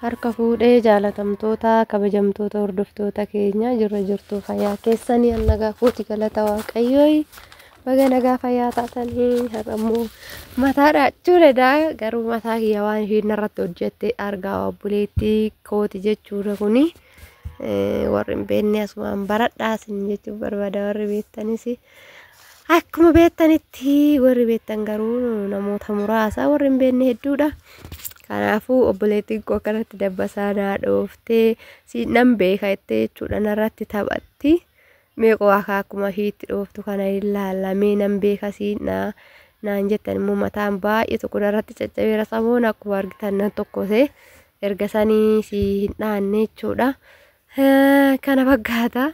Harka fuudhee jaalatamtoota kabajamtoota hordoftoota keenya jirra jirtu fayyaa keessanii an nagaa kooti galata waaqayyooyi baga nagaa fayyaa taatanii har'ammoo mataa dhaachuu danda'a garuu mataa kiyya waan ishiin irratti hojjette argaa obboleettii kooti jechuudha kuni warri hin beekne asumaan baradhaa isin jechuun barbaada warri beektanis akkuma beektanitti warri beektan garuu namoota muraasa warri hin beekne hedduudha. Kanaafuu obboleettiin koo akkanatti dabbasaa naa dhooftee nan beeka jettee jechuudha narratti taphatti. Meeqoo akka akkuma ishiitti dhooftu kana ilaalamee nan beeka siinaa naan jettan immoo mataan baay'ee tokko narratti caccabeera samoon akkuma argitan nan tokkose erga sanii si hin dhaanne jechuudha. Kana fakkaata.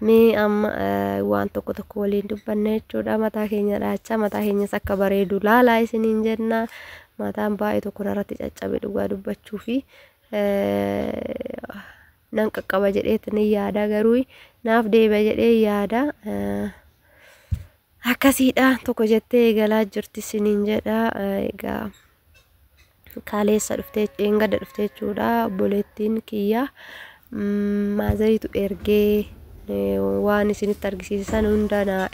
Mee amma waan tokko tokko waliin dubbanna jechuudha. Mataa keenya dhaachaa mataa keenyas akka bareedu laalaa isiniin jenna. Mataan baay'ee tokko narratti caccabe dhugaa dubbachuu fi nan qaqqaba jedheetti ni yaada garuu naaf deebi'a jedhee yaada. Akkasiidha tokko jettee eegalaa jirti isiniin jedha. Egaa kaaleessa dhuftee dheengadda dhuftee jechuudha obboleettiin kiyya maazariitu ergee waan isinitti argisiisan hunda naa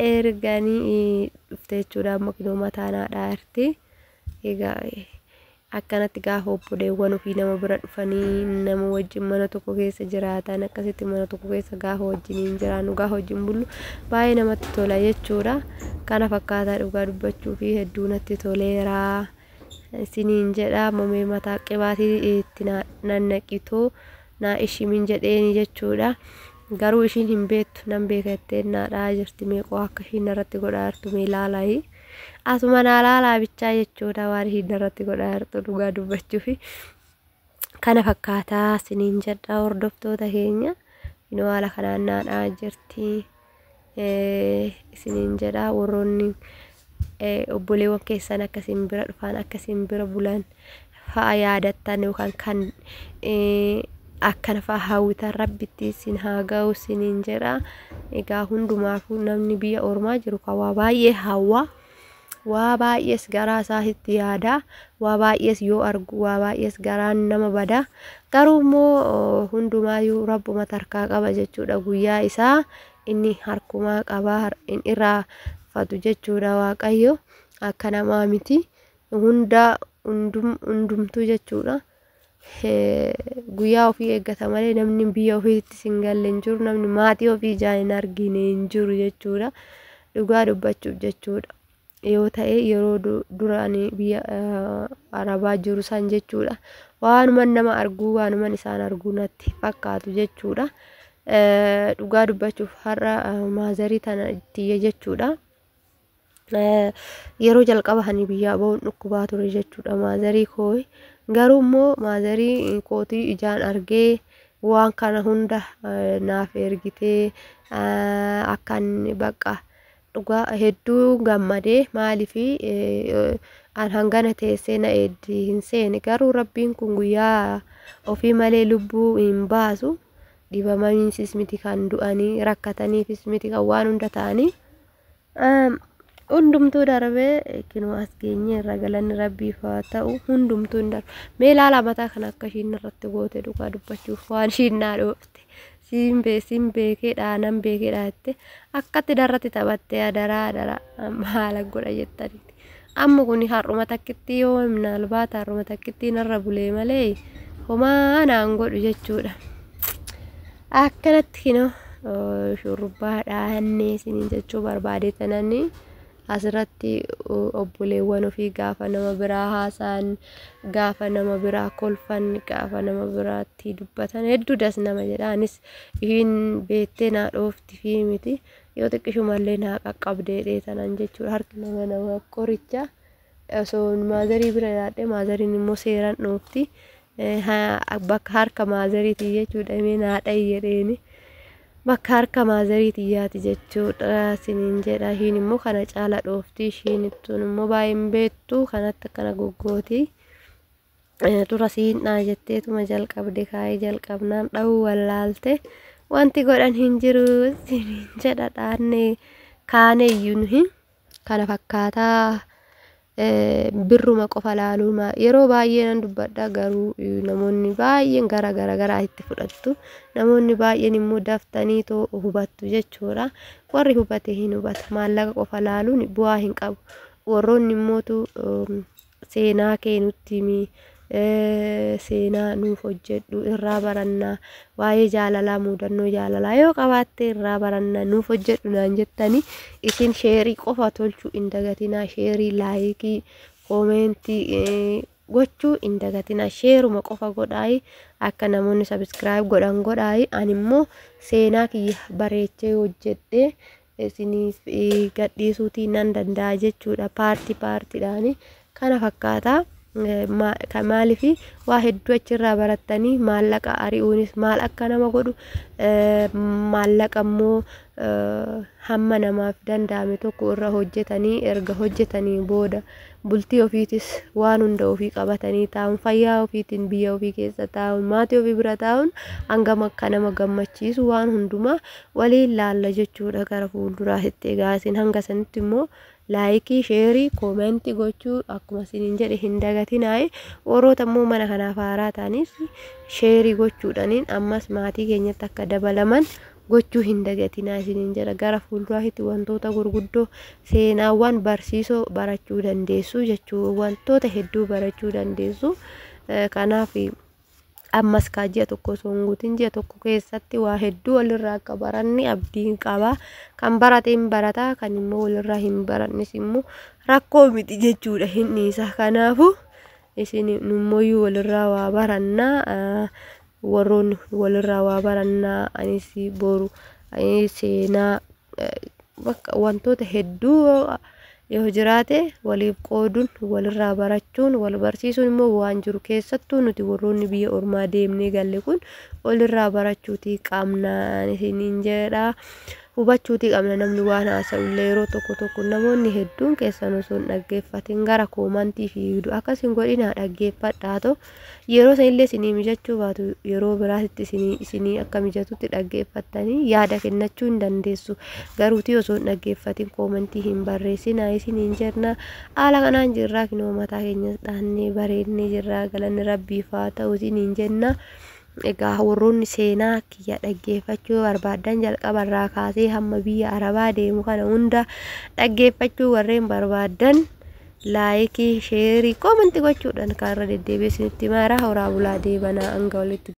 erganii dhufte jechuudha. Amma kinoo mataa naa dhaarti. Egaa akkanatti gaafa obboleewwan ofii nama bira dhufanii nama wajjin mana tokko keessa jiraatan akkasitti mana tokko keessa gaafa wajjiniin jiraannu gaafa wajjin bullu baay'ee namatti tola jechuudha. Kana fakkaataa dhugaa dubbachuu fi hedduu natti toleera isiniin jedha. Mamee mataa qibaatii itti nannaqitoo naa ishimin jedheeni jechuudha. Garuu ishiin hin beektu nan beeka jettee naa dha'aa jirti. Meeqoo akka ishiin irratti godhaa jirtu mee ilaalaa. Asuma naa laalaa bichaa jechuudha waan ishiin irratti godhaa jirtu dhugaa dubbachuufi. Kana fakkaataa isiniin jedha hordoftoota keenya. Inoo haala kanaan naa dha'aa jirti. Isiniin jedha warroonni obboleewwan keessan akkasiin bira dhufan akkasiin bira bulan fa'a yaadattan yookaan kan akkana fa'a hawwitan rabbitti isin haa ga'u isiniin jedha. Egaa hundumaafuu namni biyya ormaa jiru kan waa baay'ee hawwa. Waa baay'ees garaa isaatti yaada. Waa baay'ees yoo argu waa baay'ees garaan nama bada. Garuu immoo hundumaayyuu rabbuma tarkaa qaba jechuudha. Guyyaa isaa inni harkumaa qabaa hin irraanfatu jechuudha waaqayyo. Akka namaa miti. Hunda hundumtuu jechuudha. Guyyaa ofii eeggata malee namni biyya ofiitti sin galle hin jiru. Namni maatii ofii ijaan hin argine hin jiru jechuudha. Dhugaa dubbachuuf jechuudha. Yoo ta'e yeroo duraan biyya arabaa jiru san jechuudha. Waanuman nama arguu waanuman isaan arguu natti fakkaatu jechuudha. Dhugaa dubbachuuf har'a maazarii tana tiyya jechuudha. Yeroo jalqaba hani biyyaa bahuun dhukkubaa ture jechuudha maazarii koo. Garuu immoo maazarii kootii ijaan argee waan kana hunda naaf ergitee akkan bakka dhugaa hedduu gammadee maaliifi an hangana teessee na eeddi hin seene garuu rabbiin kun guyyaa ofii malee lubbuu hin baasu. Dhibamaniisis miti kan du'anii rakkataniifis miti kan waan hunda ta'anii hundumtuu darbee kinoo as geenye irra galanni rabbiif haa ta'u hundumtuu hin darbu. Mee ilaala mataa kana akka ishiin irratti goote dhugaa dubbachuuf waan ishiin naa dhoofte siin siin beekeedha nan beekeedha jette akkatti darratti taphattee adaraa adaraa haala godha jettaniiti. Amma kun har'uma takkitti yoo minaalbaata har'uma takkitti narra bulee malee homaa naan godhu jechuudha. Akkanatti kinoo shurrubbaa dhaannee isiniin jechuu barbaade tananii asirratti obboleewwan ofii gaafa nama biraa haasa'an gaafa nama biraa kolfan gaafa nama biraatti dubbatan hedduu das nama jedha. Anis ishiin beektee naa dhoofti fi miti yoo xiqqishumallee naa qaqqabdee tanan jechuudha. Harki nama nama qoricha osoo maazarii bira yaadde maazariin immoo seeraan dhoofti. Bakka harka maazariiti jechuudha mee naa dhahi jedheeni. Bakka harka maazarii tiyyaati jechuudha isiniin jedha. Ishiin immoo kana caala dhoofti. Ishiin ittuun immoo baay'ee hin beektu kanatti akkana goggooti. Dura siinaa jetteetuma jalqabde kaayee jalqabnaan dha'uu wallaalte wanti godhan hin jiru isiniin jedha dhaannee kaane iyyuu nuhi kana fakkaataa. Birruma qofa laaluu yeroo baay'ee nan dubbadha, garuu namoonni baay'een gara gara garaa itti fudhattu, namoonni baay'een immoo daftanii too hubattu jechuudha. Warri hubate hin hubata, maallaqa qofa laaluun bu'aa hin qabu. Warroonni immootu seenaa kee nutti himi, seenaa nuuf hojjedhu, irraa barannaa, waa'ee jaalalaa, muudannoo jaalalaa yoo qabaatte irraa barannaa, nuuf hojjedhu naan jettanii, isin share qofa tolchuu hin dagatinaa. Share, like, comment gochuu hin dagatinaa. Shareuma qofa godhaayi, akka namoonni subscribe godhan godhaayi. Ani immoo seenaa kiyya bareechee hojjedhee isiniif gadhiisuutii nan danda'a jechuudha, part partiidhaani. Kana fakkaataa. Maaliif waa hedduu achirraa barattanii, maallaqa ari'uunis maal akka nama godhu, maallaqa immoo hamma namaaf danda'ame tokko irra hojjetanii, erga hojjetanii booda bultii ofiitis waan hunda ofii qabatanii taa'uun, fayyaa ofiitiin biyya ofii keessa taa'uun, maatii ofii bira taa'uun hangam akka nama gammachiisu waan hundumaa waliin laalla jechuudha gara fuulduraatti. Egaa isin hanga sanitti immoo like, share, comment gochuu akkuma isiniin jedhe hin dagatinaayi. Warroota immoo mana kanaaf haaraa ta'anis share gochuudhaniin ammas maatii keenyatti akka dabalaman gochuu hin dagatinaa isiniin jedha. Gara fuulduraatti wantoota gurguddoo, seenaawwan barsiisoo barachuu dandeessu jechuu, wantoota hedduu barachuu dandeessu. Kanaaf ammas kaa ji'a tokko osoo hin guutin, ji'a tokko keessatti waa hedduu walirraa akka baranni abdiin qaba. Kan barate hin barata, kan immoo walirraa hin barannis immoo rakkoo miti jechuudha, hin dhiisa. Kanaafu isin nummoyyuu walirraa waa barannaa, warroonni walirraa waa barannaa. Anis boru seenaa bakka wantoota hedduu yoo jiraate waliif qooduun, walirraa barachuun, wal barsiisuun immoo waan jiru. Keessattuu nuti warroonni biyya ormaa deemnee galle kun walirraa barachuutii qabna isiniin jedha. Hubachuutii qabna namni waan haasa'ullee. Yeroo tokko tokko namoonni hedduun keessan osoo hin dhaggeeffatin gara comment fiigdu. Akkas hin godhinaa, dhaggeeffadhaa ta'u. Yeroo sanillee isinii mijachuu baatu, yeroo biraatti isinii akka mijatutti dhaggeeffattanii yaada kennachuu hin dandeessu. Garuutii osoo hin dhaggeeffatin comment hin barreessinaa isiniin jenna. Haala kanaan jirraa, kinoo mataa keenya dhaannee bareednee jirraa, galanni rabbiif haa ta'u isiniin jenna. Egaa warroonni seenaa kiyya dhaggeeffachuu barbaadan, jalqabarraa kaasee hamma biyya arabaa deemu kana hunda dhaggeeffachuu warreen barbaadan, like, share, comment gochuudhaan kan irra deddeebi'ee isinitti maara. Horaa bulaa, deebanaa hanga walitti.